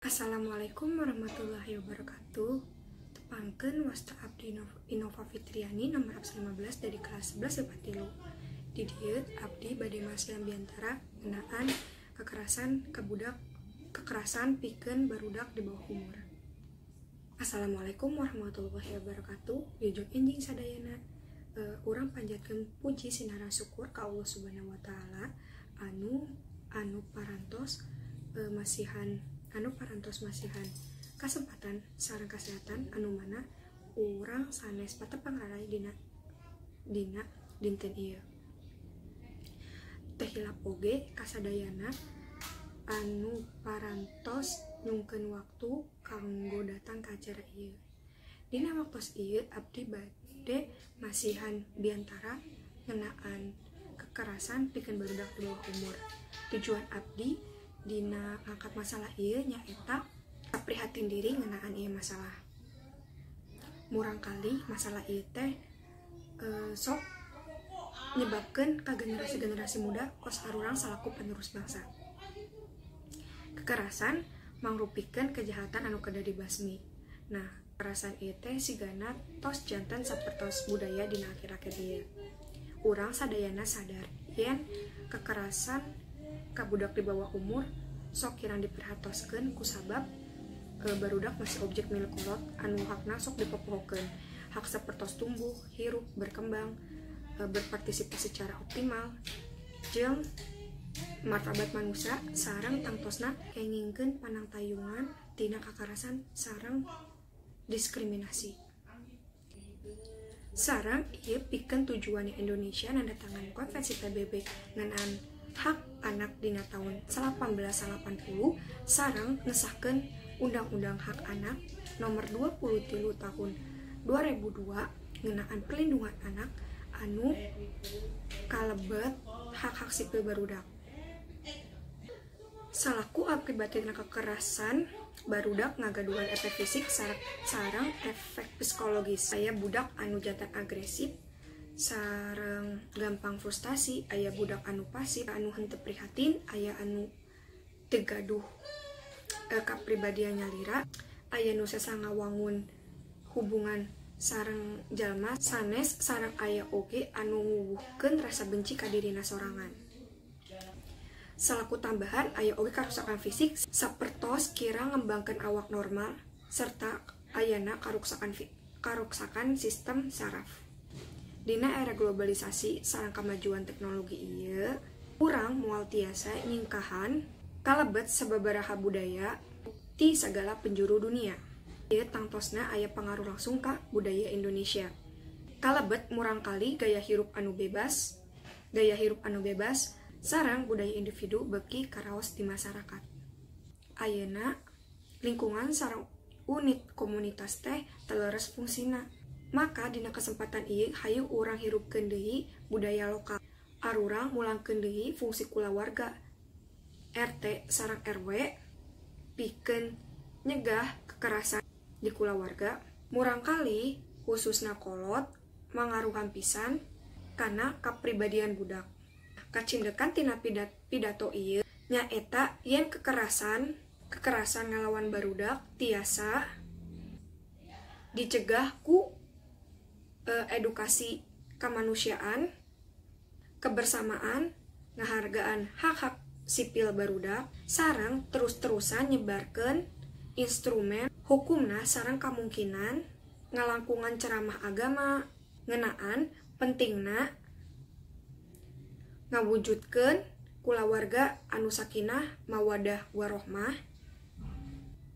Assalamualaikum warahmatullahi wabarakatuh. Tepangkeun, wasta abdi Innova Fitriani, nomor absen 15 dari kelas 11 IPA 3. Di dieu abdi bade masihan biantara ngeunaan kekerasan ka budak, kekerasan pikeun barudak di bawah umur. Assalamualaikum warahmatullahi wabarakatuh. Wilujeng enjing sadayana. Urang panjatkeun puji sinareng syukur ka Allah Subhanahu wa Taala anu anu parantos masihan anu parantos masihan kasempatan sareng kesehatan anu mana urang sanes patepang raray dina dina dinten ieu. Teu hilap oge kasadayana anu parantos nyungkeun waktu kanggo datang ka acara ieu. Dina waktos ieu abdi bade masihan biantara ngeunaan kekerasan pikeun barudak di bawah umur. Tujuan abdi dina ngangkat masalah ieu nyaeta prihatin diri ngeunaan ieu masalah. Murangkali masalah ieu teh sok nyebabkeun ka generasi-generasi muda kos arurang salaku penerus bangsa. Kekerasan mangrupikeun kejahatan anu kedah dibasmi. Nah, kekerasan ieu teh sigana tos janten sapertos budaya dina akhir-akhir ieu. Urang sadayana sadar yen kekerasan ka budak di bawah umur sok kirang diperhatoskeun kusabab barudak masih objek milik kolot anu hakna sok dipopohokeun. Hak sapertos tumbuh, hirup, berkembang, berpartisipasi secara optimal, jeung martabat manusia sareng tangtosna kengingkeun panangtayungan tina kakarasan sareng diskriminasi. Sareng ieu pikeun tujuan Indonesia nandatangan Konvensi PBB ngeunaan hak anak dina tahun 1880 sareng ngesahkeun Undang-Undang Hak Anak Nomor 23 Tahun 2002 ngeunaan perlindungan anak anu kalebet hak-hak sipil barudak. Salaku akibat tina kekerasan, barudak ngagaduhan efek fisik sareng efek psikologis. Aya budak anu janten agresif sareng gampang frustasi, aya budak anu pasif, anu henteu prihatin, aya anu teu gaduh kapribadian nyalira, aya nu sesa ngawangun hubungan sareng jalma sanes, sareng aya oge anu nguwuhkeun rasa benci ka dirina sorangan. Salaku tambahan, aya oge karuksakan fisik sapertos kirang ngembangkeun awak normal serta ayana karuksakan sistem saraf. Dina era globalisasi sareng kamajuan teknologi ieu, urang moal tiasa nyingkahan kalebet sababaraha budaya ti sagala penjuru dunia. Ieu tangtosna aya pangaruh langsung ka budaya Indonesia. Kalebet murangkali gaya hirup anu bebas sareng budaya individu beuki karaos di masyarakat. Ayeuna lingkungan sareng unit komunitas teh teu leres fungsina. Maka dina kesempatan ieu hayu urang hirupkeun deui budaya lokal. Arurang mulangkeun deui fungsi kulawarga, RT sareng RW pikeun nyegah kekerasan di kulawarga. Murangkali khususna kolot mangaruhan pisan kana kapribadian budak. Kacindekan tina pidato ieu nyaeta yen kekerasan kekerasan ngalawan barudak tiasa dicegah ku edukasi kemanusiaan, kebersamaan, ngahargaan hak-hak sipil barudak, sareng terus-terusan nyebarkeun instrumen hukumna sareng kamungkinan ngalangkungan ceramah agama ngeunaan pentingna ngawujudkeun kulawarga anu sakinah, mawadah, warohmah,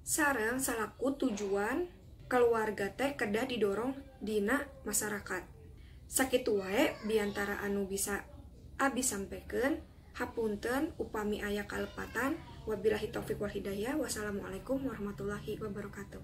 sareng salaku tujuan keluarga teh kedah didorong dina masyarakat. Sakitu wae biantara anu bisa abi sampaikan. Hapunten upami aya kalepatan. Wabillahi taufik wal hidayah. Wassalamualaikum warahmatullahi wabarakatuh.